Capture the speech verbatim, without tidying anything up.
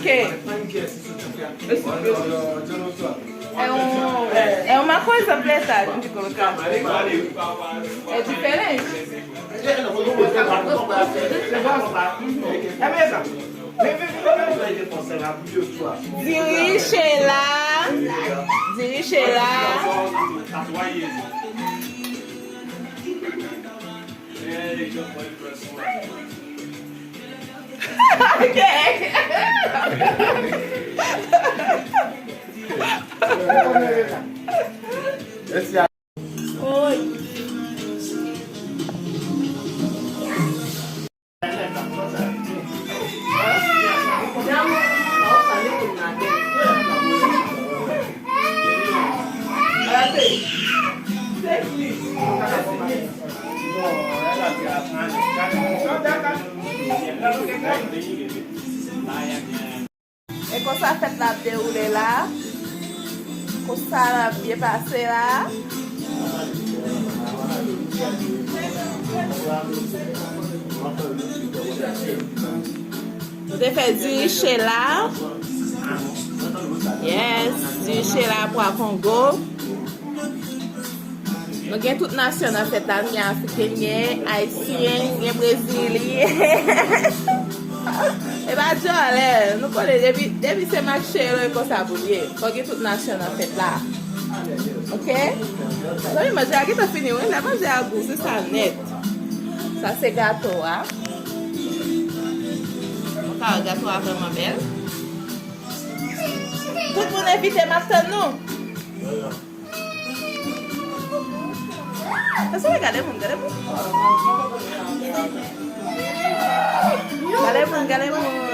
Che? È un, è una cosa completa, dico, è differente. Dirije la. Dirije la. E konsa fèt la ap dewoule la. Konsa l ap byen pase la. Nou te fè diri che la. Yes, diri che la, pwa Kongo. Nou gen tout nasyon nan fèt la, nou gen Afriken, gen Ayisyen, gen Brezilyen. E pa djòlè, nou konnen depi, depi se match yo, e konsa pou l ye. Fò gen tout nasyon nan fèt la. Oke? Zanmi, manje a gentan fini, wi. Lè manje a gou, se sa nèt. Sa se gato a. Ou ka wè gato a vrèman bèl. Tout moun envite, m ap tann nou. Gade moun, gade moun. Gade moun, gade moun.